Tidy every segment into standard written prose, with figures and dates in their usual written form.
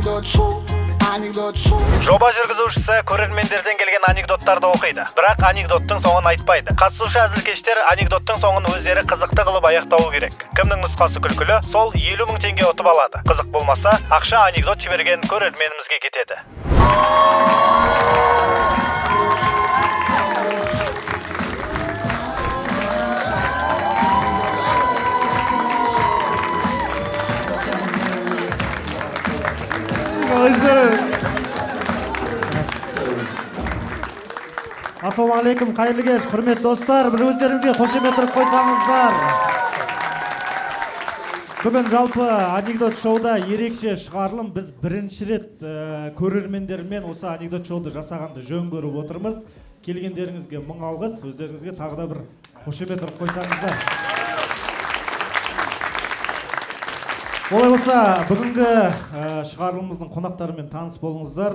Анекдот шоу, анекдот шоу. Жоба жүргізушісі көрермендерден келген анекдоттарды оқиды, бірақ анекдоттың соңын айтпайды. Қатысушы әзілкештер анекдоттың соңын өздері қызықты қылып аяқтауы керек. Кімнің нұсқасы күлкілі, сол 50 000 теңге ұтып алады. Қызық болмаса, ақша анекдот жіберген көрерменімізге кетеді. Қалайсыздар? Ассалаумағалейкум, қайырлы кеш, құрметті достар! Бір өздеріңізге қошемет ұрып қойсаңыздар. Бүгін жалпы анекдот шоуда ерекше шығарылым. Біз бірінші рет көрермендермен осы анекдот шоуды жасағанды жөн көріп отырмыз. Келгендеріңізге мың алғыс, өздеріңізге тағы да бір қошемет ұрып қойсаңыздар. Олай болса, бүгінгі шығарылымымыздың қонақтарымен таныс болыңыздар.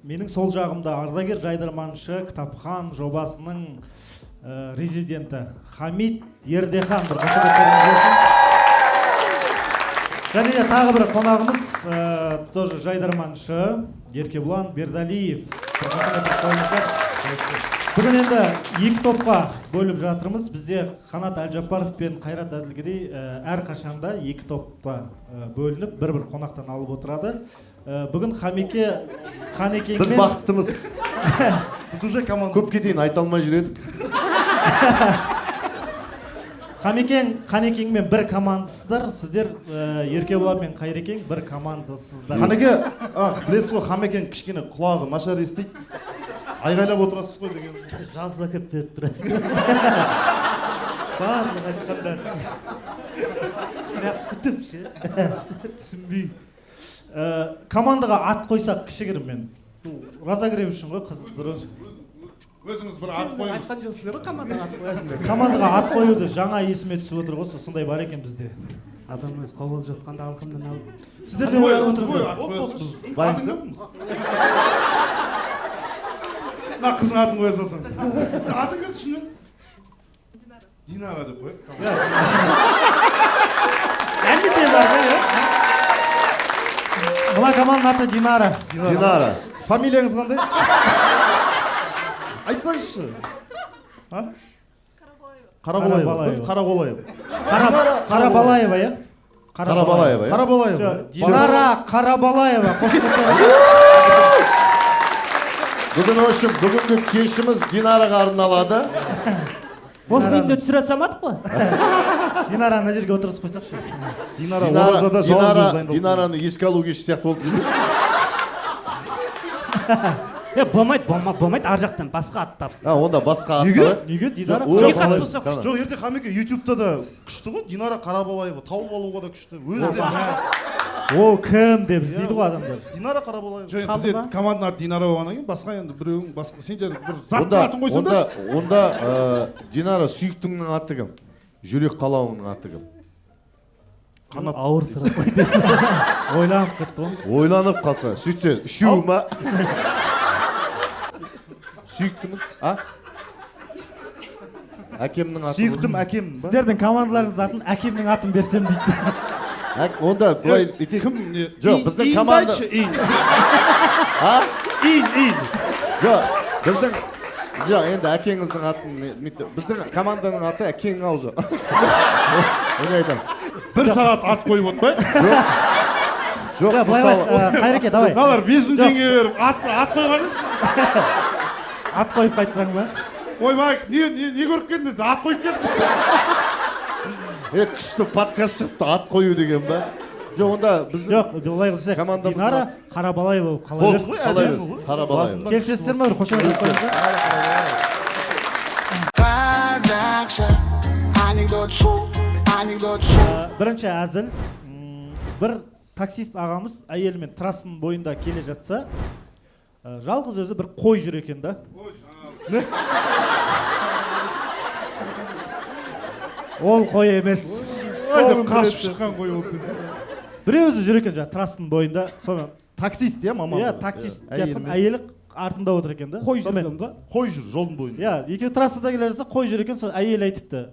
Менің сол жағымда ардагер жайдарманшы, кітапхан жобасының резиденті Хамит Ердехан, бір қошеметтеріңіз болсын. Және де тағы бір қонағымыз, тоже жайдарманшы Еркебұлан Бердалиев. Бір қошемет қойыңыздар. Бүгін енді екі топқа бөліп жатырмыз. Бізде Қанат Әлжаппаров пен Қайрат Әділгерей әрқашанда екі топта бөлініп, бір бір қонақтан алып отырады. Бүгін Хамеке, Қанекеңмен Біз бақыттымыз. Біз уже команда. Көпке дейін айта алмай жүр едік. Хамекең, Қанекеңмен бір командасыздар. Сіздер Еркебұлан мен Қайрекең бір командасыздар. Қанеке, ах, білесіз ғой, Хамекең кішкене құлағы нашар естиді. Айғайлап отырасыз ғой деген. Жазып әкеліп беріп тұрасың барлық айтқандар, бірақ күтіп ше, түсінбей. Командаға ат қойсақ кішігірім мен. Разогрев үшін ғой, қыздыру. Өзіңіз бір ат қойыңыз. Айтқан жоқсыздар ғой командаға ат қоясыңдар. Командаға ат қоюды жаңа есіме түсіп отыр ғой, сондай бар екен бізде. Адам өзі қобалжып жатқанда алқымнан алып. Сіздер де ойланып отырсыздар. Ат қоясыз. Дайынсыз? Мына қыздың атын қоя салсаң. Аты кім шынымен? Динара. Динара деп қояйық. Әні де бар ғой, иә. Мына команданың аты Динара. Динара. Фамилияңыз қандай? Айтсаңызшы. А? Қарабалаева. Біз Қарабалаева. Қарабалаева, иә? Қарабалаева, иә? Қарабалаева. Динара Қарабалаева. Қошеметтеріңіз. Бүгін, в общем, бүгінгі кешіміз Динараға арналады. Осыны үйінде түсіре салмадық қой. Динара, ана жерге отырғызып қойсақшы. Динара Динара, оразада жалғыз Динара, өзі дайындалып. Динараны еске алу кеші сияқты болып жүрміз. Е, болмайды, болмайды, ар жақтан басқа ат тапсын. А, онда басқа ат Неге? қалай? Неге Динара? Жоқ, Екі ат болса Қана. Жоқ, ерте Хамеке ютубта да күшті ғой, Динара Қарабалаева тауып алуға да күшті. Өзі де мәз. Ол кім деп іздейді ғой адамдар. Динара Қарабалаева. Жоқ, енді Қалды бізде ма? команданың аты Динара болғаннан кейін, басқа енді біреуің басқа, сендер бір заттың Онда, атын онда, қойсаңдаршы. онда Динара, сүйіктіңнің аты кім? Жүрек қалауыңның аты кім? Қанат. Ауыр сұрақ қойды. Ойланып кетті ғой. Ойланып қалса, сөйтсе, үшеуі ма? Сүйіктіңіз? А? Әкемнің аты. Сүйіктім әкем ба? Сіздердің командаларыңыздың атын әкемнің атын берсем дейді. Онда былай бүйтейік. Кім не? Жоқ, біздің Иін команда- айтшы, иін. А? Иін, иін. Жоқ, біздің, жоқ, енді әкеңіздің атын біздің команданың аты әкеңнің аузы. Оны айтамын. Бір сағат ат қойып отпай. Жоқ, Жоқ, былай мысалы, қылайық, Қайреке, давай. Мыналар 5000 теңге беріп ат қойған емес. Ат қойып қайтсаң ба? Ойбай, не көріп келдің десе, ат қойып келдім. Е, күшті подкаст шықты, ат қою деген ба? Жоқ, онда біздің Жоқ, былай қылсақ, командамыздың Динара Қарабалаева болып қала Болды, берсін. қала берсін. Қарабалаева. Келісесіздер ме? Бір қошемет қойыңыздар. Қазақша анекдот шоу, анекдот шоу. Бірінші әзіл. Бір таксист ағамыз әйелімен трассаның бойында келе жатса, жалғыз өзі бір қой жүр екен да. Ол қой емес. Ой, деп қашып шыққан қой болып десе. Біреу өзі жүр екен жаңағы трассаның бойында. Соны Таксист, иә, маман. Иә, таксист Әйелімен. жатқан, әйелі артында отыр екен да. Қой Сонымен- жүрген ба? Қой жүр жолдың бойында. Иә, екеуі трассада келе жатса, қой жүр екен, сол әйелі айтыпты.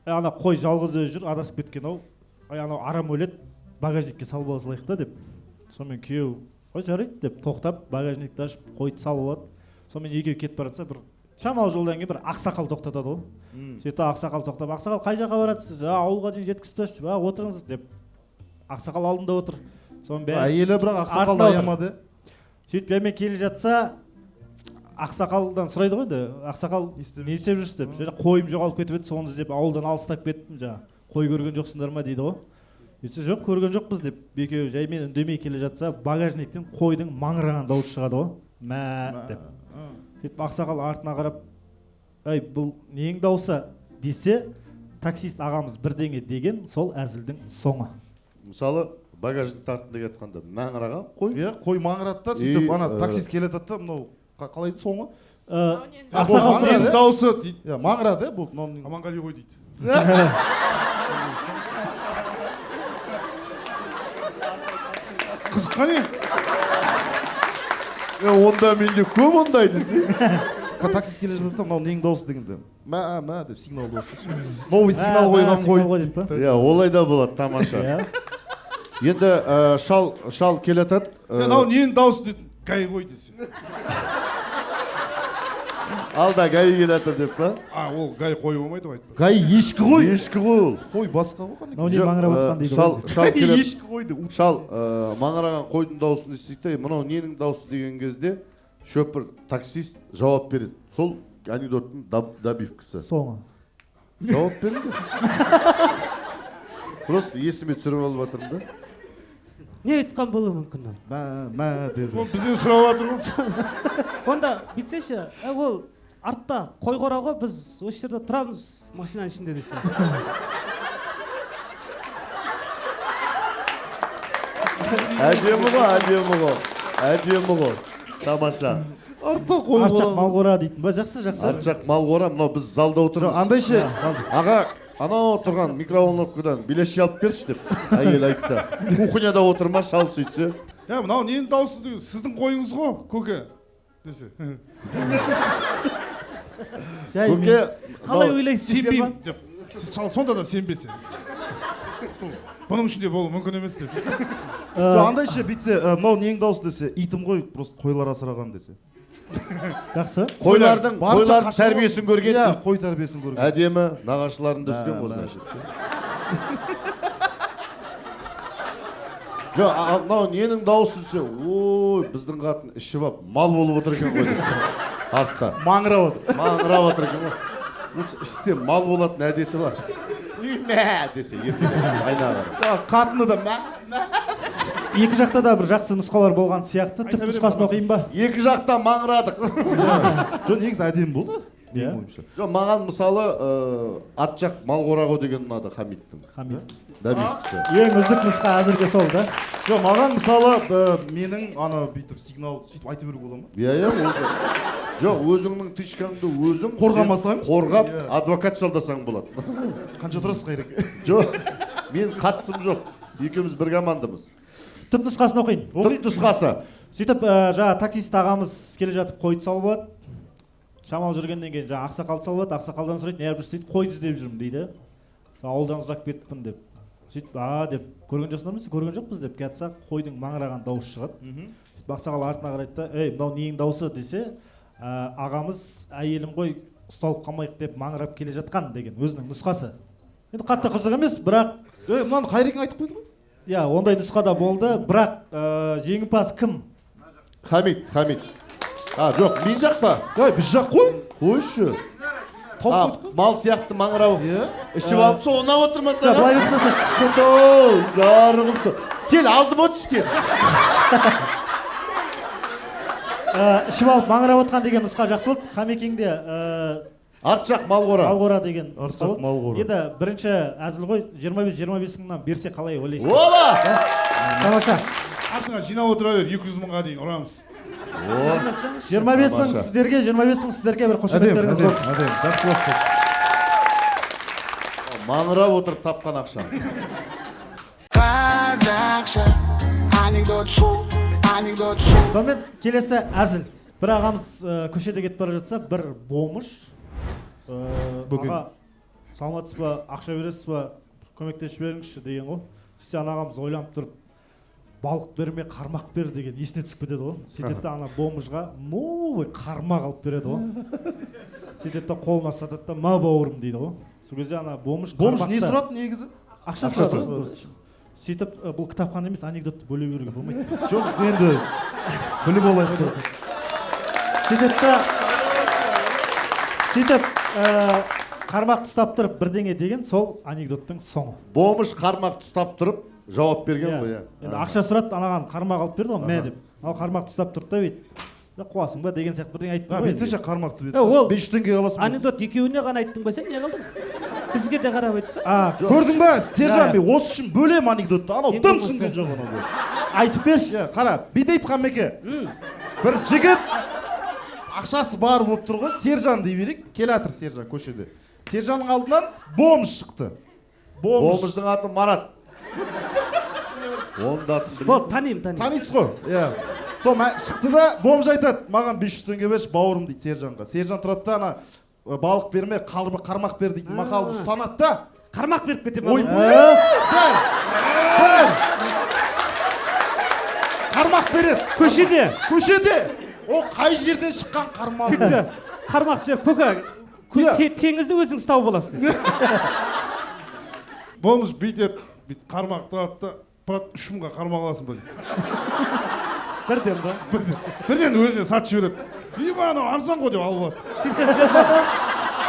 Ана қой жалғыз өзі жүр, адасып кеткен ау. Ай, анау арам өледі, багажникке салып ала салайық та деп. Сонымен күйеу ой жарайды деп тоқтап, багажникті ашып, қойды салып алады. Сонымен екеуі кетіп бара жатса, бір шамалы жолдан кейін бір ақсақал тоқтатады ғой. Сөйтіп ақсақал тоқтап, ақсақал, қай жаққа барасыз? А, ауылға дейін жеткізіп тасташы деп, а, отырыңыз деп. Ақсақал алдында отыр. Соның бәрі Әйелі бірақ ақсақалды артында отыр. аямады. Сөйтіп жаймен келе жатса, ақсақалдан сұрайды ғой енді, ақсақал, не істеп жүрсіз деп. Жаңа қойым жоғалып кетіп еді, соны іздеп ауылдан алыстап кеттім, жаңа қой көрген жоқсыңдар ма дейді ғой. Сөйтсе, жоқ, көрген жоқпыз деп. Екеуі жаймен үндемей келе жатса, багажниктен қойдың маңыраған дауысы шығады ғой, мә деп. Сөйтіп ақсақал артына қарап, әй, бұл ненің дауысы десе, таксист ағамыз бірдеңе деген, сол әзілдің соңы. Мысалы, багажникті артында келе жатқанда маңыраған қой. Иә, қой маңырады да, сөйтіп И, ана таксист келе жатады да, мынау қалай еді соңы? Ақсақал Маңырады, сұрайды. иә? Дауысы дейді. Иә, маңырады, иә, болды. Мынау Аманғали ғой дейді. Қызық қане? Онда менде көп ондай десе. Таксист келе жатады да, мынау ненің дауысы дегенде, мә мә деп сигнал дауысы. Новый сигнал Мә, қойған сигнал ғой. ғой деп па? Иә, олай да болады, тамаша. Иә. Енді шал келе жатады. Мынау ненің дауысы дейді, гай ғой десе. Алда гай келе жатыр деп па? А, ол гай қой болмайды ғой, айтпа. Гай ешкі ғой. Ешкі ғой ол. Қой басқа ғой қане. Мынау не Жоқ, маңырап отқан дейді шал ғой. шал келе Ешкі ғой деп. Шал маңыраған қойдың дауысын естиді де, мынау ненің дауысы деген кезде шөпір таксист жауап береді. Сол анекдоттың добивкасы. Соңы. Жауап берді. Просто есіме түсіріп алып жатырмын да. Не айтқан болуы мүмкін ол? Мә мә деді. Ол бізден сұрап жатыр ғой. Онда бүйтсеші, ол артта қой қора ғой, біз осы жерде тұрамыз машинаның ішінде десе. Әдемі ғой, әдемі ғой. Әдемі ғой. Тамаша. Артта қой Арт жақ қора. мал қора дейтін ба? Жақсы, жақсы. Арт жақ мал қора, мынау біз залда отырмыз. Андайшы, Аға, анау тұрған микроволновкадан беляши алып берші деп әйел айтса. Кухняда отыр ма, шал сөйтсе. Ә, мынау ненің дауысы деген, сіздің қойыңыз ғой, көке десе. Жай Көке, мен- Қалай мынау- ойлайсыз десе ма? Сенбеймін деп. Сіз шал сонда да сенбесе. Бұның ішінде болуы мүмкін емес деп. Жоқ, андайшы бүйтсе, мынау ненің дауысы десе, итім ғой, просто қойлар асыраған десе. Жақсы. Қойлардың, Барынша қойлардың қашан тәрбиесін көрген. Иә, қой тәрбиесін көрген. Әдемі нағашыларында өскен ғой, Мә, значит. Жоқ, мынау ненің дауысы десе, ой, біздің қатын ішіп алып мал болып отыр екен ғой десе. Артта. Маңырап отыр. Маңырап отыр екен ғой. Осы ішсе мал болатын әдеті бар. Үй, мә десе, ертең айнаға қарап. Жоқ, қатыны да мә, мә. Екі жақта да бір жақсы нұсқалар болған сияқты. Түп Айта беремін, нұсқасын оқиын ба? Екі жақта маңырадық. Жоқ, негізі әдемі болды. Иә. Менің ойымша. Жоқ, маған мысалы, арт жақ мал қора ғой деген ұнады Хамиттің. Хамит. Добивкасы. Ең үздік нұсқа әзірге сол да. Жоқ, маған мысалы, менің ана бүйтіп сигнал сөйтіп айта беруге бола ма? Иә, иә, ол да. Жоқ, өзіңнің тышкаңды өзің Қорғамасаң? сен қорғап, Иә. адвокат жалдасаң болады. Қанша тұрасыз, Қайреке? Жоқ, мен қатысым жоқ. Екеуміз бір командамыз. Түп нұсқасын оқиын. Түп нұсқасы. Сөйтіп, жаңа таксист ағамыз келе жатып қойды салып алады. Шамалы жүргеннен кейін жаңа ақсақалды салып алады. Ақсақалдан сұрайды, не жүрсіз дейді, қойды іздеп жүрмін дейді. Сол ауылдан ұзап кетіппін деп. Сөйтіп, а деп, көрген жоқсыңдар ма? Көрген жоқпыз деп келатса, қойдың маңыраған дауысы шығады. Сөйтіп ақсақал артына қарайды да, ей, мынау ненің дауысы десе, ағамыз әйелім ғой, ұсталып қалмайық деп маңырап келе жатқан деген өзінің нұсқасы. Енді қатты қызық емес, бірақ Ей, мынаны Қайрекең айтып қойды ғой. Иә, ондай нұсқа да болды, бірақ, жеңімпаз кім? Хамит, Хамит. А, жоқ, мен жақ па? Ей, біз жақ қой. Қойшы. Тауып А, қойдық қой. мал сияқты маңырау. Иә. Ішіп алып сол ұнап отырмаса. Жоқ, былай жасаса. Құдай, жарығым сол. Кел, алдым отыршы, кел. Ішіп алып маңырап отқан деген нұсқа жақсы болды. Хамекеңде, Арт жақ мал қора. Мал қора деген Арт нұсқа жақ болды. мал қора. Енді бірінші әзіл ғой, 25-25 мыңнан берсе қалай ойлайсыз? Оба! Тамаша. Артыңа жинап отыра бер, 200 мыңға дейін ұрамыз. 25 мың Тамаша. сіздерге, 25 мың сіздерге бір Әдемі, қошеметтеріңіз әдемі, болсын. әдемі. Жақсы бастады. Маңырап отырып тапқан ақша. Қазақша анекдот шоу, анекдот шоу. Сонымен келесі әзіл. Бір ағамыз, көшеде кетіп бара жатса, бір бомж, Бүгін. аға, саламатсыз ба, ақша бересіз ба, көмектесіп жіберіңізші деген ғой. Сөйтсе ана ағамыз ойланып тұрып, Балық берме, қармақ бер деген есіне түсіп кетеді ғой. Сөйтеді да ана бомжға новый қармақ алып береді ғой. Сөйтеді да қолына ұстатады да, ма, бауырым дейді ғой. Сол кезде ана бомж Бомж не қармақты- сұрады негізі? Ақша Ақша сұрады ғой. Сөйтіп бұл кітапхана емес, анекдотты бөле беруге болмайды. Жоқ, енді біліп алайық деп. Сөйтеді да, сөйтіп қармақты ұстап тұрып бірдеңе деген, сол анекдоттың соңы. Бомж қармақты ұстап тұрып жауап берген ғой, иә. Енді ақша сұрады, анаған қармақ алып берді ғой, мә деп. Ал қармақты ұстап тұрды да бүйтіп, «Е, қуасың ба» деген сияқты бірдеңе айтты А, ғой. бүйтсеші, қармақты Е, ол 500 теңгеге аласың ба? Анекдот екеуіне ғана айттың ба, сен не қылдың? Бізге де қарап айтсаң. А, Көрдің ба, Сержан, Иә. мен осы үшін бөлем анекдотты. Анау Ең дым болмаса. түсінген жоқ анау. Айтып берші. Иә, қара, бүйтейді, Қамеке. Бір жігіт ақшасы бар болып тұр ғой, Сержан дей берейік. Келе жатыр Сержан көшеде. Сержанның алдынан бомж шықты. Бомж. Бомждың аты Марат. Оның да атын білмеймін. Болды, танимын, танимын. Танисыз ғой, иә. Сол шықты да бомж айтады, маған 500 теңге берші, бауырым дейді Сержанға. Сержан тұрады да ана балық берме, қармақ бер дейтін мақалды ұстанады да. Қармақ беріп кете ме? Ой, дәл, дәл. Қармақ береді. Көшеде. Көшеде. Ол қай жерден шыққан қармақ? Сөйтсе, қармақ беріп, көке, Иә. теңізді өзің ұстауып аласың десе. Бомж бүйтеді, бүйтіп қармақты алады да, брат, 3000-ға қармақ аласың ба дейді. Бірден ба? Бірден өзіне сатып жібереді. Еб, анау арзан ғой деп алып алады. Сөйтсе, сен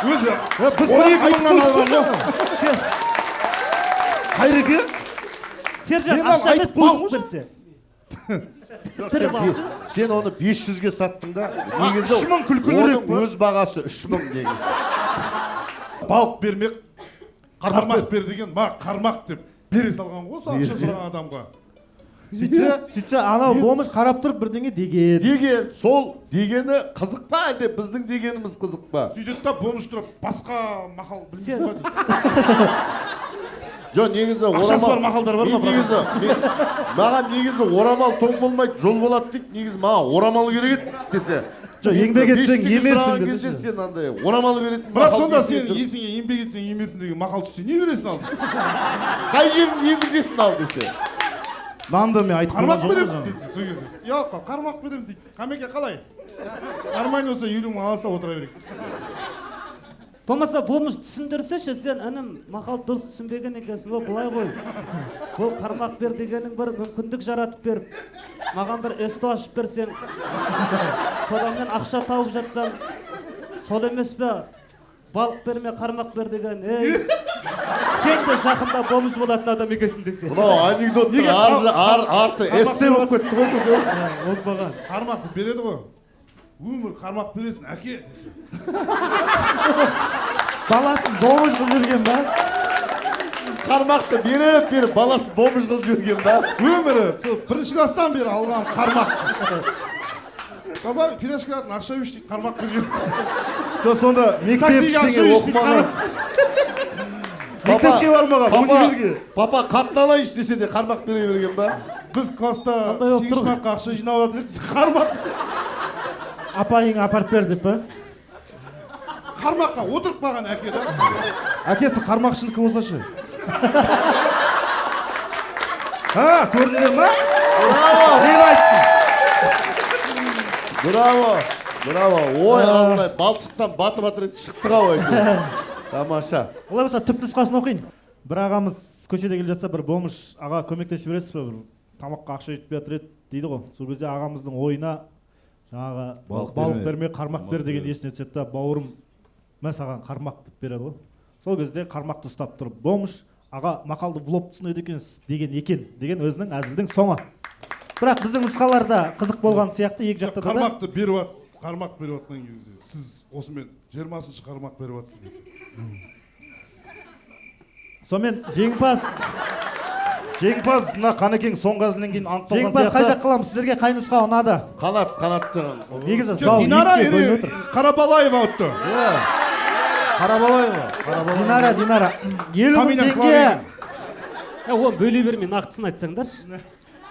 Өзі Біз 12 мыңнан алған ғой. Қайреке? Сержан, Мен ал ақша емес, айтып қойдым балық ғой. берсе. Тірі балық. Сен оны 500-ге саттың да, негізі 3000 күлкілірек оның өз бағасы 3000 негізі. Балық бермек, қармақ бер деген, ма қармақ деп бере салған ғой сол ақша сұраған адамға. Сөйтсе анау бомж қарап тұрып бірдеңе деген. Деген, сол дегені қызық па, әлде біздің дегеніміз қызық па? Сөйтеді да бомж тұрып, басқа мақал білмейсің ба дейді. Жоқ, негізі Ақшасы орамал бар мақалдар бар ма, Мен негізі, маған негізі орамал тоң болмайды, жол болады дейді. Негізі маған орамал керек еді десе. Жоқ, еңбек етсең, 500 теңге емерсің сұраған десе кезде ше. сен андай орамал беретін Бірақ мақал сонда есіңе сен түсір. есіңе еңбек етсең емерсің деген мақал түссе, не бересің ал? Қай жерін емізесің ал десе. Нанды мен айтып Қармақ қойған жоқпын беремін жаңа. дейді сол кезде. Ұялып қал, қармақ беремін дейді. Қамеке қалай? Нормально болса 50 000 алса отыра берейік. Болмаса бомж түсіндірсеші, сен інім мақал дұрыс түсінбеген екенсің, ол былай ғой. Бұл қармақ бер дегенің бір мүмкіндік жаратып беріп, маған бір СТО ашып берсең, содан мен ақша тауып жатсам, сол емес пе? Балық берме, қармақ бер деген. Ей, сен де жақында бомж болатын адам екенсің десе. Мынау анекдоттың Неге арты эссе болып кетті ғой, көке. Иә, оңбаған. Қармақты береді ғой. Өмір қармақ бересің, әке десе. Баласын бомж қылып жүрген ба? Қармақты беріп беріп баласын бомж қылып жіберген ба? Өмірі сол бірінші класстан бері алған қармақ. Баба, пирожкалардың ақша берші дейді, қармақ беріп. Жоқ, сонда мектеп Таксиге ақша ештеңе берші дейді, оқымаған. қармақ. Мектепке бармаған, Папа, универге. папа, қатын алайыншы десе де қармақ бере берген ба? Біз класста Сондай болып 8 тұр ғой. мартқа ақша жинап жатыр едік, қармақ. Апайың апарып бер деп па? Қармаққа отырып қалған әке да. Әкесі қармақшынікі болса ше? Ха, көрдіңдер ма? Мен айттым. Браво, браво. Ой, Алла, балшықтан батып жатыр еді, шықты ғой әйтеуір. Тамаша. Олай болса түп нұсқасын оқиын. Бір ағамыз көшеде келе жатса, бір бомж аға, көмектесіп жібересіз бе, бір тамаққа ақша жетпей жатыр еді дейді ғой. Сол кезде ағамыздың ойына жаңағы Балық балық берме, берме, қармақ бер деген есіне түседі да, бауырым, мә саған қармақ деп береді ғой. Сол кезде қармақты ұстап тұрып бомж аға мақалды в лоб түсінеді екенсіз деген екен деген өзінің әзілдің соңы. Бірақ біздің нұсқаларда қызық болған сияқты екі жақта да. Қармақты беріп ат, қармақ беріп жатқан кезде сіз осымен 20-шы қармақ беріп жатсыз десе. Сонымен жеңімпаз Жеңімпаз мына Қанекең соңғы әзілінен кейін анықталған жеңімпаз қай сияқты. жақ қыламыз? Сіздерге қай нұсқа ұнады? Қанат, қанатты. Негізі Жоқ, зал Динара екіге или бөлініп отыр. Қарабалаева ұтты. Иә. Қарабалаева, Қарабалаева. Динара, Динара. 50 000 Фамилияң теңге. Славин. Е, оны бөле бермей, нақтысын айтсаңдаршы.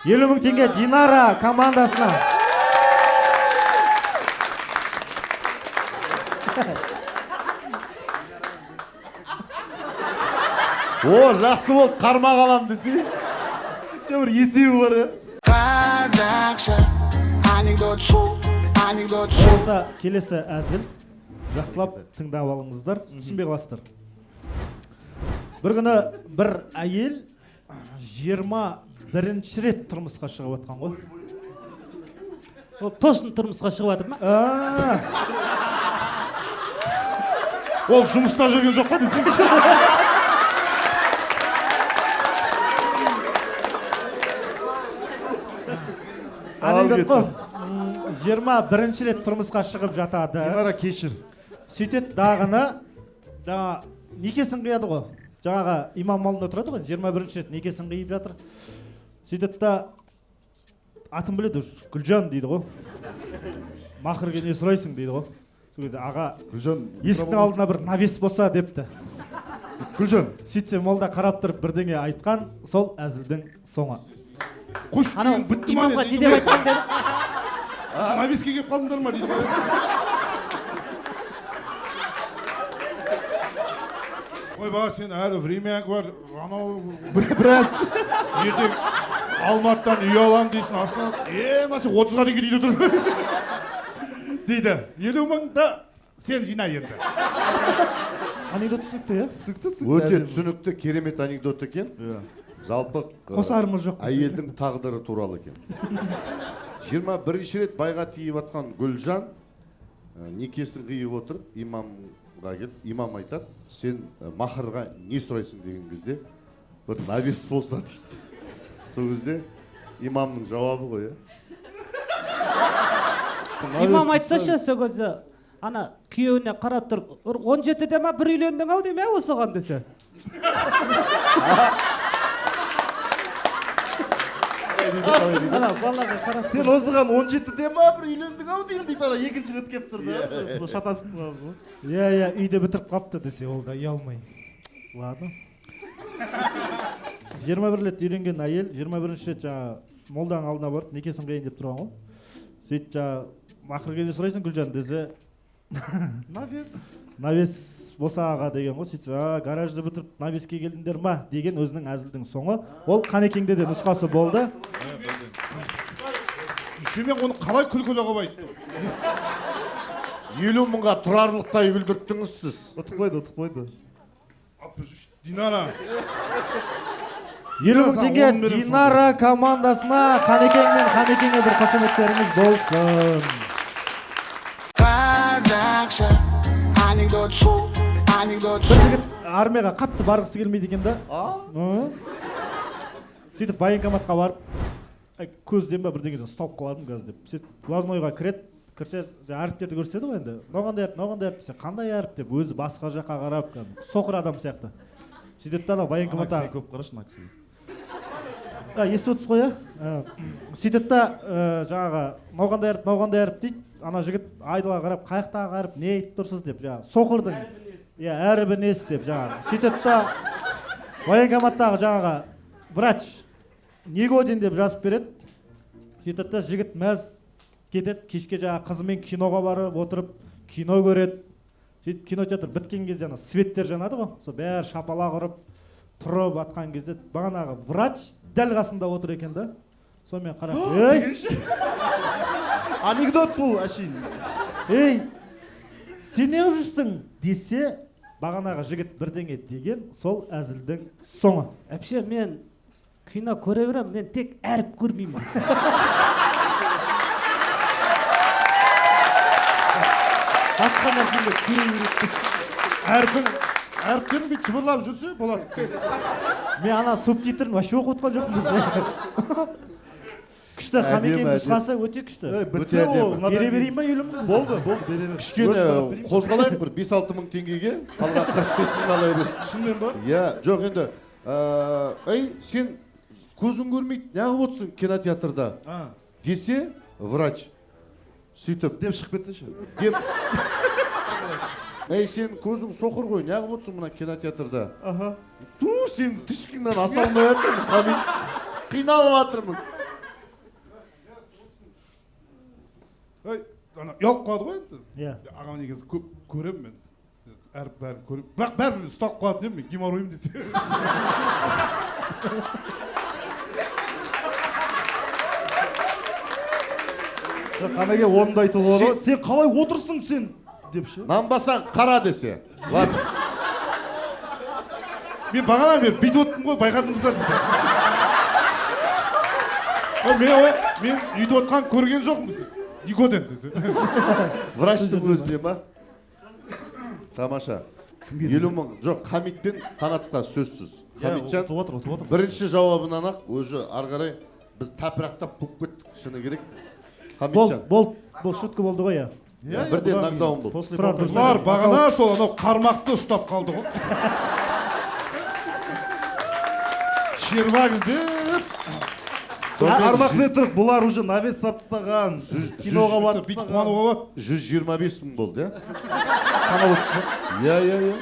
50 000 теңге Динара командасына. О, жақсы болды, қармақ алам десе. Жоқ, бір есебі бар, иә. Қазақша анекдот шоу, анекдот шоу. Болса, келесі әзіл, жақсылап тыңдап алыңыздар, түсінбей қаласыздар. Бір күні бір әйел 21-ші рет тұрмысқа шығып жатқан ғой. Ол точно тұрмысқа шығып жатыр ма? А, Ол жұмыста жүрген жоқ па десең. Анекдот қой. 21-ші рет тұрмысқа шығып жатады. Динара, кешір. Сөйтеді дағыны, жаңа некесін қияды ғой. Жаңағы имам алдында тұрады ғой, 21-ші рет некесін қиып жатыр. Сөйтеді да, атын біледі уже, Гүлжан дейді ғой. Махрге не сұрайсың дейді ғой. Сол кезде аға Гүлжан. Есіктің алдына бір навес болса депті. Гүлжан. Сөйтсе, молда қарап тұрып бірдеңе айтқан, сол әзілдің соңы. Қойшы, Анау бітті ма имамға не дейді деп айтқан деді? Навеске келіп қалдыңдар ма дейді ғой. Ойбай, сен әлі время бар анау. Біраз. Ертең Алматыдан үй аламын дейсің, Астана е мына, сен 30-ға дейін үйде тұр дейді. 50 мыңды сен жина енді. Анекдот түсінікті, иә? Түсінікті, түсінікті. Өте Әдемі. түсінікті, керемет анекдот екен. Иә. Жалпы Қосарымыз жоқ. әйелдің тағдыры туралы екен. 21-ші рет байға тиіп жатқан Гүлжан некесін қиып отырып имамға келіп, имам айтады: «Сен махрға не сұрайсың?» деген кезде, «Бір навес болса», — дейді. Сол кезде имамның жауабы ғой, иә. Имам айтсашы, сол кезде ана күйеуіне қарап тұрып: «Бір 17-де ма бір үйлендің ау деймін, иә, осыған», — десе. Ана балаға қарап. «Сен осыған 17-де ма бір үйлендің ау деймін», — дейді. Ана екінші рет келіп тұр да. Сол шатасып қаламыз ғой. Иә, үйде бітіріп қалыпты десе, ол да ұялмай. Ладно, 21 рет үйленген әйел 21-ші рет жаңағы молданың алдына барып некесін қиайын деп тұрған ғой. Сөйтіп жаңағы: «Махрге не сұрайсың, Гүлжан?» — десе, Навес. «Навес болса, аға», — деген ғой. Сөйтсе, «А, гаражды бітіріп навеске келдіңдер ма?» деген өзінің әзілдің соңы. Ол Қанекеңде де нұсқасы болды. Еще мен оны қалай күлкілі қылып айттым. 50 мыңға тұрарлықтай күлдірттіңіз сіз. Ұтып қойды, ұтып қойды. 63, Динара. 50 000 Саған теңге 10 беремін. Динара командасына. Қанекең мен Қанекеңе бір қошеметтеріңіз болсын. Қазақша анекдот шоу, анекдот Бір шоу. жігіт армияға қатты барғысы келмейді екен да. Ы. Сөйтіп военкоматқа барып: «Әй, көзден ба, бірдеңеден ұсталып қалармын қазір», — деп. Сөйтіп глазнойға кіреді. Кірсе, жаңа әріптерді көрсетеді ғой енді: «Мынау қандай әріп, мынау қандай әріп?» десе, «Қандай әріп?» деп өзі басқа жаққа қарап, кәдімгі соқыр адам сияқты. Сөйтеді да, анау Ана военкоматта кісіге көп қарашы, мына кісіге. А, естіп отырсыз ғой, иә? Сөйтеді да, жаңағы: «Мынау қандай әріп, мынау қандай әріп?» — дейді. Ана жігіт айдалаға қарап: «Қай жақтағы әріп, не айтып тұрсыз?» — деп, жаңағы соқырдың, иә, әрібі несі деп жаңағы. Сөйтеді да, военкоматтағы жаңағы врач «негоден» деп жазып береді. Сөйтеді да, жігіт мәз кетеді. Кешке жаңағы қызымен киноға барып отырып кино көреді. Сөйтіп кинотеатр біткен кезде ана светтер жанады ғой, сол бәрі шапалақ ұрып тұрып атқан кезде бағанағы врач дәл қасында отыр екен да. Сонымен қарап: «Ей!» Анекдот бұл әшейін. «Ей, сен не қылып жүрсің?» — десе, бағанағы жігіт бірдеңе деген. Сол әзілдің соңы. Вообще мен кино көре беремін, мен тек әріп көрмеймін. Басқа нәрсені көре береді. Әрпің, әріптерін бүйтіп жыбырлап жүрсе болады. Мен ана субтитрін вообще оқып отқан жоқпын десе. Күшті. Әдемі, Қанекең әдемі. нұсқасы өте күшті. Ей, Өте бітті ол. әдемі. Мынадан Бере берейін ба 50 000-ды? Болды, болды, бере бер. Кішкене Өзі тарап берейін. қозғалайық, бір 5-6 мың теңгеге қалған 45 мың ала бересің. Шынымен ба? Иә, жоқ енді, ей, сен көзің көрмейді, неғып отырсың кинотеатрда А, десе врач, сөйтіп деп шығып кетсеші. Деп: «Ей, сен көзің соқыр ғой, неғып отырсың мына кинотеатрда?» Аха. Ту, сен тышкыңнан аса алмай жатырмыз, Хамит, қиналып жатырмыз. Ей, ана ұялып қалады ғой енді. Иә. Ағам, негізі көп көремін мен әріп, бәрін көремін, бірақ бәрібір ұсталып қалатын едім мен, геморройым десе. Қанеке, оны да айтуға болады ғой. Сен қалай отырсың сен деп ше. Нанбасаң қара десе. Ладно. Мен бағанадан бері бүйтіп отырмын ғой, байқадыңыз ба десе. Мен үйтіп отқан көрген жоқпын. Никоден десе. Врачтың өзіне ма? Тамаша. 50 мың. Жоқ, Хамит пен Қанатқа сөзсіз. Хамитжан Ұтып отыр, ұтып отыр. бірінші жауабынан ақ уже ары қарай біз тапырақтап қуып кеттік, шыны керек. Болды, Хамитжан. болды, бұл шутка болды ғой, иә. Иә, бірден нокдаун болды. После Тұрар, полторы. Бұлар бағана сол анау қармақты ұстап қалды ғой. Червак іздеп. Қармақ не тұрып, бұлар уже навес сап тастаған, киноға барып бүйтіп тастаған. қуануға болады. 125 мың болды, иә? Санап отырсыз ба? Иә, иә, иә.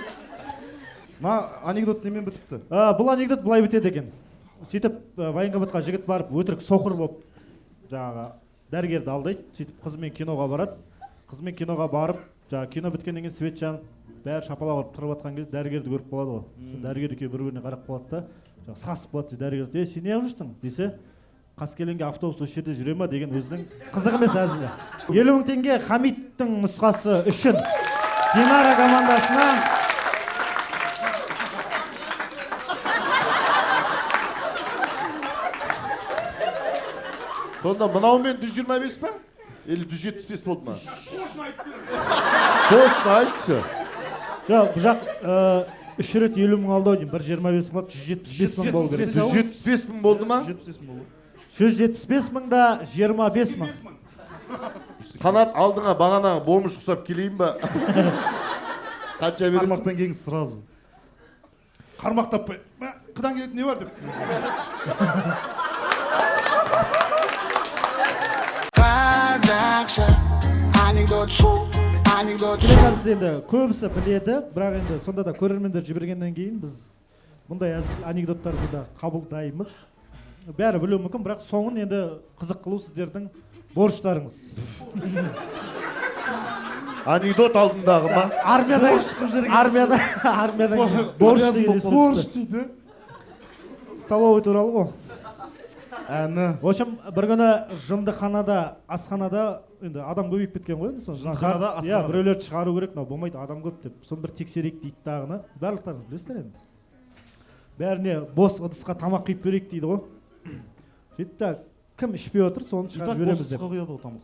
Мына анекдот немен бітіпті? Бұл анекдот былай бітеді екен. Сөйтіп военкоматқа жігіт барып, өтірік соқыр болып жаңағы дәрігерді алдайды. Сөйтіп қызымен киноға барады. Қызымен киноға барып, жаңағы кино біткеннен кейін свет жанып, бәрі шапалақ ұрып тұрып жатқан кезде дәрігерді көріп қалады ғой. Сол дәрігер екеуі бір-біріне қарап қалады да, жаңағы сасып қалады. Дәрігер: «Е, сен неғып жүрсің?» десе, «Қаскелеңге автобус осы жерде жүре ма?» деген өзінің қызық емес әзілі. 50 мың теңге Хамиттің нұсқасы үшін Динара командасына. Сонда мынаумен 125 па? Или 175 болды ма? Точно айтшы. Жоқ, бұл жақ үш рет 50 мың алды ау деймін, бір 25 мың алды, 175 мың болу керек. 175 мың болды ма? 175 мың болды. 175 мың да 25 мың. Қанат, алдыңа бағана бомж ұқсап келейін ба? Қанша бересің? Қармақпен келіңіз сразу. Қармақ таппай, мә, қыдан келетін не бар деп. Қазақша анекдот шоу, анекдот шоу. Келесі енді көбісі біледі, бірақ енді сонда да көрермендер жібергеннен кейін біз бұндай әзіл анекдоттарды да қабылдаймыз. Бәрі білуі мүмкін, бірақ соңын енді қызық қылу сіздердің борыштарыңыз. Анекдот алдындағы ма? Армияда, армияда, армиядан кейін борщ деген есіме Борщ түсті. дейді. Столовый туралы ғой. Әні. В общем, бір күні жындыханада, асханада енді адам көбейіп кеткен ғой енді, соны Жындыханада, иә, асханада. Біреулерді шығару керек, мынау болмайды, адам көп деп. Соны бір тексерейік дейді дағыны. Барлықтарыңыз білесіздер енді. Бәріне бос ыдысқа тамақ құйып берейік дейді ғой. Сөйтті да, кім ішпей отыр, соны И шығарып так бос жібереміз деп. ыдысқа құяды ғой тамақ.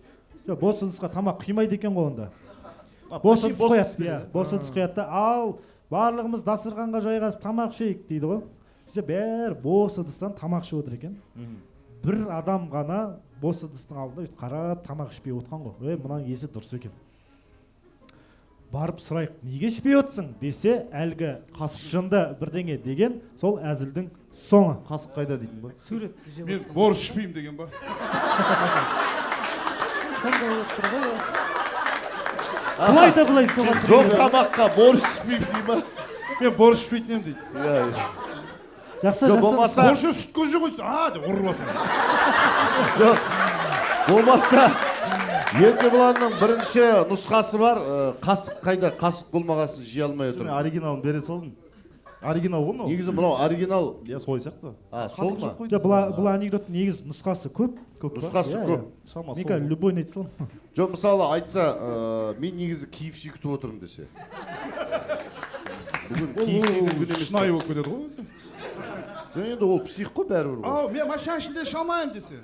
Жоқ, бос ыдысқа тамақ құймайды екен ғой онда. А, Бос почти ыдыс қояды, ыдыс береді. иә, бос ыдыс құяды да, ал барлығымыз дастарханға жайғасып тамақ ішейік дейді ғой. Сөйтсе бәрі бос ыдыстан тамақ ішіп отыр екен. Бір адам ғана бос ыдыстың алдында өйтіп қарап тамақ ішпей отқан ғой. Ей, мынаның есі дұрыс екен. Барып сұрайық, неге ішпей отырсың десе, әлгі жынды бірдеңе деген сол әзілдің соңы. Қасық қайда дейтін ба? Суретті жеп Мен борщ ішпеймін деген ба? Сондай болып тұр ғой. Былай да былай соған. Жоқ тамаққа борщ ішпеймін дей ма? Мен борщ ішпейтін едім дейді. Иә, иә. Жақсы, Жоқ, жақсы. болмаса Борщ сүт көже ғой, а деп ұрып алсаң. Жоқ, болмаса Еркебұланның бірінші нұсқасы бар, қасық қайда, қасық болмағасын жей алмай Мен отырмын. оригиналын бере салдым. Оригинал ғой мынау. Негізі мынау оригинал. Иә, солай сияқты. А, сол Қасық ма? жоқ қой. Жоқ, бұл анекдоттың негізі нұсқасы көп. Көп па? Нұсқасы Иә, көп. иә. Шамасы Мен сол. қазір любойын айта саламын. Жоқ, мысалы айтса, мен негізі KFC күтіп отырмын десе. Бүгін KFC-дің күні емес. Шынайы болып кетеді ғой өзі. Жоқ, енді ол псих қой бәрібір ғой. Ау, мен машина ішінде іше алмаймын десе.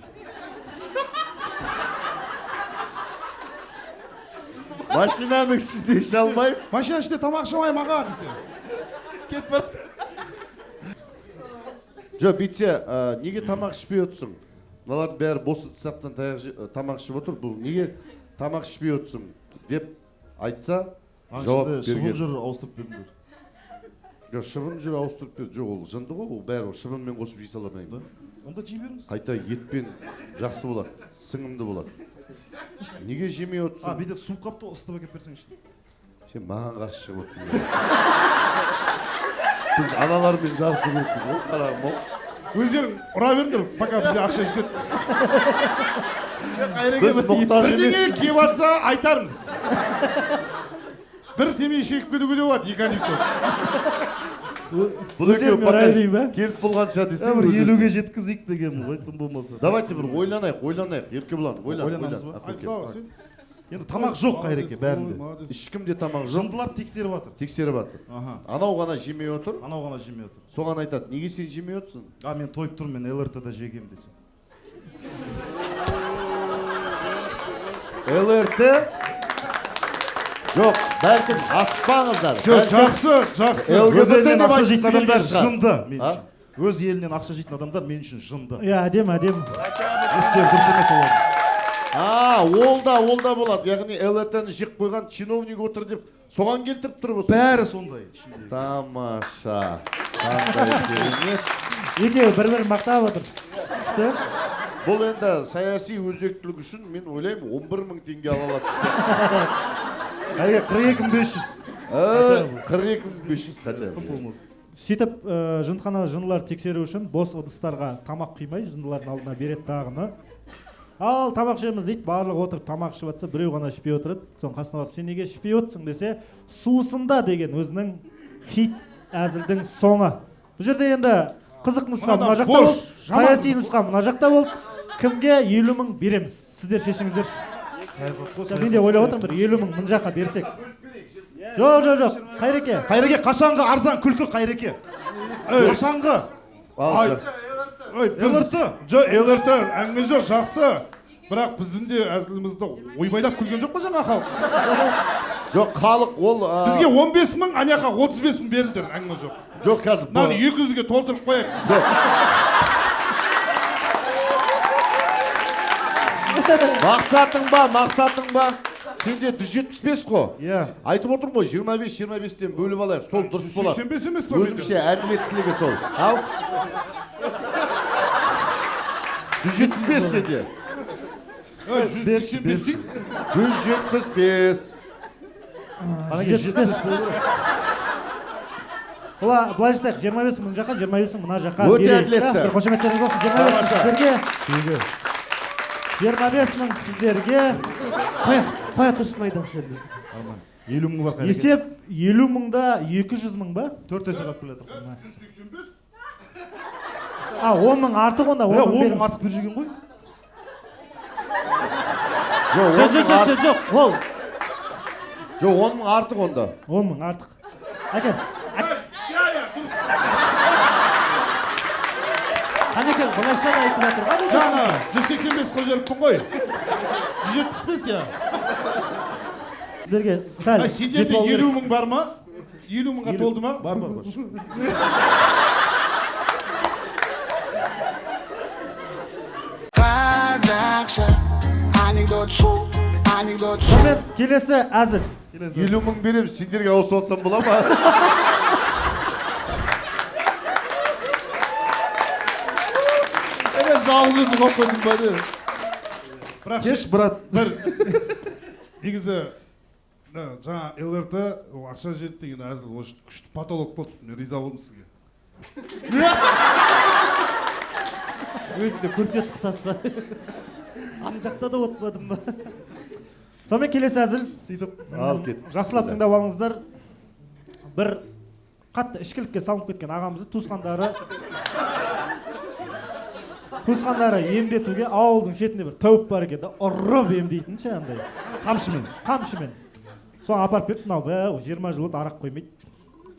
Машинаның ішінде іше алмаймын. Машина ішінде тамақ іше алмаймын аға десе. Кетіп барады. Жоқ, бүйтсе, неге тамақ ішпей отырсың? Мыналардың бәрі бос ыдыстан тамақ ішіп отыр. Бұл неге тамақ ішпей отырсың деп айтса, жауап Ішінде шыбын берген. жүр, ауыстырып беріңдер. Жоқ, шыбын жүр, ауыстырып бер. Жоқ, ол жынды ғой, ол бәрі шыбынмен қосып жей сала алмаймын. Онда жей беріңіз. Қайта етпен жақсы болады, сіңімді болады. Неге жемей А, отырсың? бүйтеді, суық қапты ғой, ысытып әкеліп берсеңші. Сен маған қарсы шығып отырсың. Біз аналармен жарысу керекпіз ғой, қарағым ау. Өздерің ұра беріңдер, пока бізде ақша жетеді. Біз мұқтаж Бірдеңе емеспіз. келіп жатса айтармыз. Бір темекі шегіп кетуге де болады, екі анекдот. Бұл екеуі Өздеріме пока орай деймін ба? келіп болғанша десең, Бір өз-өзіне. 50-ге жеткізейік дегенмін ғой, тым болмаса. Давайте бір ойланайық, ойланайық. Еркебұлан, ойлан, Ойланамыз ойлан. ба? Ақерке. Сен Енді тамақ жоқ, Қайреке, бәрінде. Молодец. Ешкімде тамақ жоқ. Жындылар тексеріп жатыр. Тексеріп жатыр. Аха. Анау ғана жемей отыр. Анау ғана жемей отыр. Соған айтады: неге сен жемей отырсың? А, мен тойып тұрмын, мен ЛРТ-да жегем десе. ЛРТ жоқ, бәлкім, асықпаңыздар. Жоқ, Бәлкім, жақсы, жақсы. ЛГБТ Өз елінен деп ақша айтқысы жейтін адамдар келген шығар. жынды мен А? үшін. Өз елінен ақша жейтін адамдар мен үшін жынды. Иә, әдемі, әдемі. Істері дұрыс емес олардың. А, ол да, ол да болады. Яғни ЛРТ-ні жеп қойған чиновник отыр деп соған келтіріп тұр болсын. Бәрі сондай ішіндегі. Тамаша. Қандай керемет. Екеуі бір бірін мақтап отыр, күшті. Бұл енді саяси өзектілік үшін, мен ойлаймын, 11 мың теңге ала алады сияқты. Қайреке, 42 500. 42 500 хотя Тым бы. болмаса. Сөйтіп, жындыхана жындылар тексеру үшін бос ыдыстарға тамақ құймай, жындылардың алдына береді тағыны. Ал, тамақ ішеміз дейді. Барлығы отырып тамақ ішіп жатса, біреу ғана ішпей отырады. Соның қасына барып, сен неге ішпей отырсың десе, сусында деген. Өзінің хит әзілдің соңы. Бұл жерде енді қызық нұсқа Мынадан мына жақта бош, болды, жаман. саяси нұсқа мына жақта болды. Кімге 50 000 береміз, сіздер шешіңіздерші. Саясат қой. Мен де ойлап отырмын, бір 50 000 мына жаққа берсек. Жоқ, жоқ, жоқ, Қайреке. Қайреке, қашанғы арзан күлкі, Қайреке? Қашанғы? Ал, Ай. жақсы. Ой, біз ЛРТ. Жоқ, ЛРТ әңгіме жоқ, жақсы. Бірақ біздің де әзілімізді ойбайлап күлген жоқ па жаңа халық? Жоқ, халық ол Бізге 15 мың, ана жаққа 35 мың берілді, әңгіме жоқ. Жоқ, қазір Мынаны 200-ге толтырып қояйық. Жоқ. Мақсатың ба, мақсатың ба? Сенде 175 қой. Иә. Айтып отырмын ғой, 25-25-тен бөліп алайық. Сол дұрыс болады. 185 емес па? Өзімше әділеттілігі сол. Ал. 175 сенде. Ой, 185 дейік. 175. Қанеке, 70 болды. Былай, былай жасайық: 25 мың мына жаққа, 25 мың мына жаққа Өте берейік, әділетті. да? Бір қошеметтеріңіз болсын. 25 мың Тамаша. сіздерге, 25 мың сіздерге. Қоя, қоя тұршы, майданшы. 50 000 бар, Қайреке. Есеп 50 мыңда 200 мың ба? Төрт есе қалып келе жатыр. А, 10 мың артық онда. 10 Е, мың 10 мың беріңіз. артық беріп жүрген ғой. Жоқ, Жоқ, 10 жоқ, мың жоқ, артық. жоқ, жоқ, ол Жоқ, 10 мың артық онда. 10 мың артық, әкел. Қанеке, былайша да айтып жатыр ғой. Жаңа 185 қылып жіберіппін ғой. 175, иә. Сіздерге сәл Ай, сендерде жетіп алу керек. 50 мың бар ма? 50 мыңға толды ма? Бар, бар, бар. Қазақша анекдот шоу, анекдот шоу. Сонымен, келесі әзіл. 50 мың беремін, сендерге ауысып алсам бола ма? Е, жалғыз өзің қалып қойдың ба не? Бірақ Кеш, брат. бір негізі мына жаңа ЛРТ ол ақша жетті деген әзіл, ол күшті потолок болды, мен риза болдым сізге. Өзі де көрсетіп қысасыз ба? Ана жақта да отпадым ба? Сонымен, келесі әзіл. Сөйтіп. Ал, кет. Жақсылап тыңдап алыңыздар. Бір қатты ішкілікке салынып кеткен ағамызды туысқандары емдетуге ауылдың шетінде бір тәуіп бар екен да, ұрып емдейтін ше, андай Қамшымен. Қамшымен. Соны апарып беріп, мынау бә, 20 жыл болды, арақ қоймайды,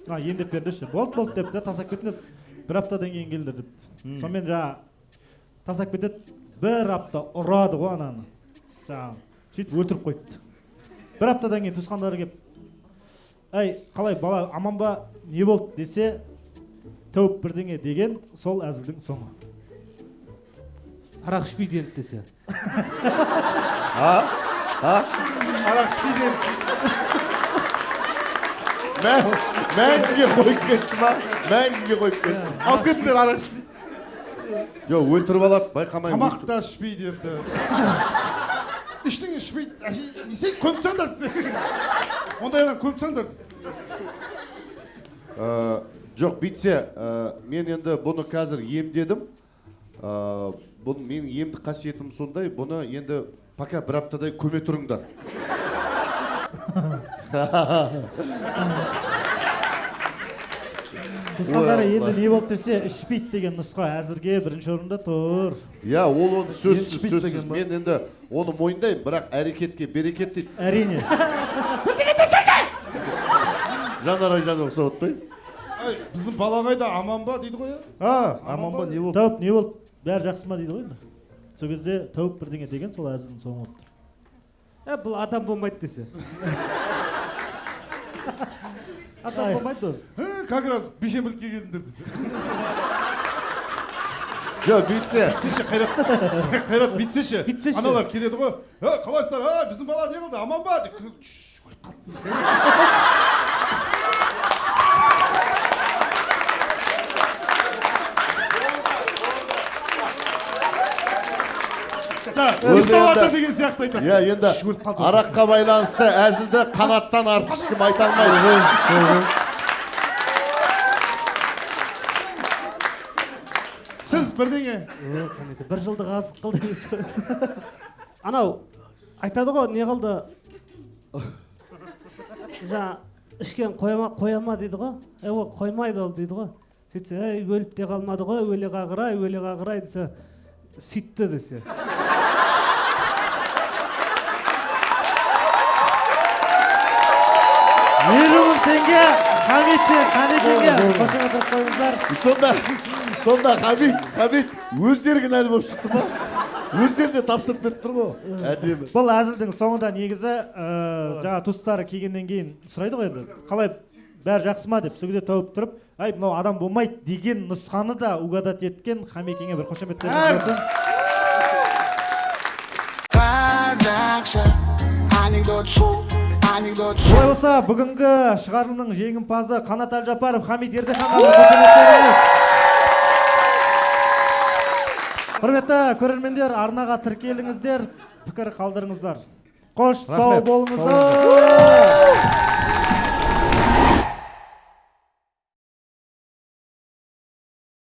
мына емдеп беріңдерші. Болды, болды деп те тастап кетті деп, бір аптадан кейін келіңдер депті. Сонымен жаңағы тастап кетеді. Бір апта ұрады ғой ананы жаңағы, сөйтіп өлтіріп қойыпты. Бір аптадан кейін туысқандары келіп, әй, қалай, бала аман ба, не болды десе, тәуіп бірдеңе деген. Сол әзілдің соңы. Арақ ішпейді енді десе. Арақ ішпейді енді. Мәңгіге қойып кетті ма? Мәңгіге қойып кетті. Алып кетіңдер, арақ ішпейді. Жоқ, өлтіріп алады, байқамай. Тамақ та ішпейді енді, ештеңе ішпейді. Әже, не істейді, көміп тастаңдар десе, ондай адам көміп тастаңдар. Жоқ, бүйтсе, мен енді бұны қазір емдедім. Бұны менің емдік қасиетім сондай, бұны енді пока бір аптадай көме тұрыңдар. Туысқандары Ой, енді Алла. не болды десе, ішпейді деген нұсқа әзірге бірінші орында тұр. Иә, ол оны сөзсіз, Енді ішпейді сөзсіз. деген ба? Мен енді оны мойындаймын, бірақ әрекетке берекет дейді. Әрине. Жанар Айжанова ұқсап отпай. Ай, біздің бала қайда, аман ба дейді ғой, иә? А, аман ба, не болды? Тәуіп не болды, бәрі жақсы ма дейді ғой енді. Сол кезде тәуіп бірдеңе деген, сол әзілдің соңы болып тұр. Ә, бұл адам болмайды десе. Адам болмайды ол. Э, как раз бейшенбілікке келдіңдер десе. Жоқ, бүйтсе. Бүйтсеші, Қайрат, Қайрат, бүйтсеші. Бүйтсеші. Аналар келеді ғой. Е, қалайсыздар? А, біздің бала не қылды? Аман ба? Деп. Шш, өліп қалды. Да, Өзі ұйықтап жатыр енді- деген сияқты айтады. Иә, енді Шш, өліп қалды. араққа байланысты әзілді Қанаттан артық ешкім айта алмайды. Сіз бірдеңе. Е, қанеки, бір жылдық азық қыл дейсіз. Анау айтады ғой, не қылды? Жаңа ішкен қояма, қояма дейді ғой. Е, ол қоймайды ол дейді ғой. Сөйтсе, ей, өліп те қалмады ғой, өле қағырай, өле қағырай десе, сөйтті десе. 50 000 теңге Хамит пен Қанекеңе, қошемет қойыңыздар. Сонда Хамит өздері кінәлі болып шықты ма? Өздері де тапсырып беріп тұр ғой. Әдемі. Бұл әзілдің соңында негізі жаңа туыстары келгеннен кейін сұрайды ғой енді, қалай, бәрі жақсы ма деп. Сол кезде тәуіп тұрып, ай, мынау адам болмайды деген нұсқаны да угадать еткен Хамекеңе бір қошеметтеріңіз болсын. Қазақша анекдот шоу, анекдот шоу. Олай болса, бүгінгі шығарылымның жеңімпазы Қанат Әлжапаров, Хамит Ердеханға бір қошеметтеріңіз. Құрметті көрермендер, арнаға тіркеліңіздер, пікір қалдырыңыздар. Қош, сау Рахмет. болыңыздар.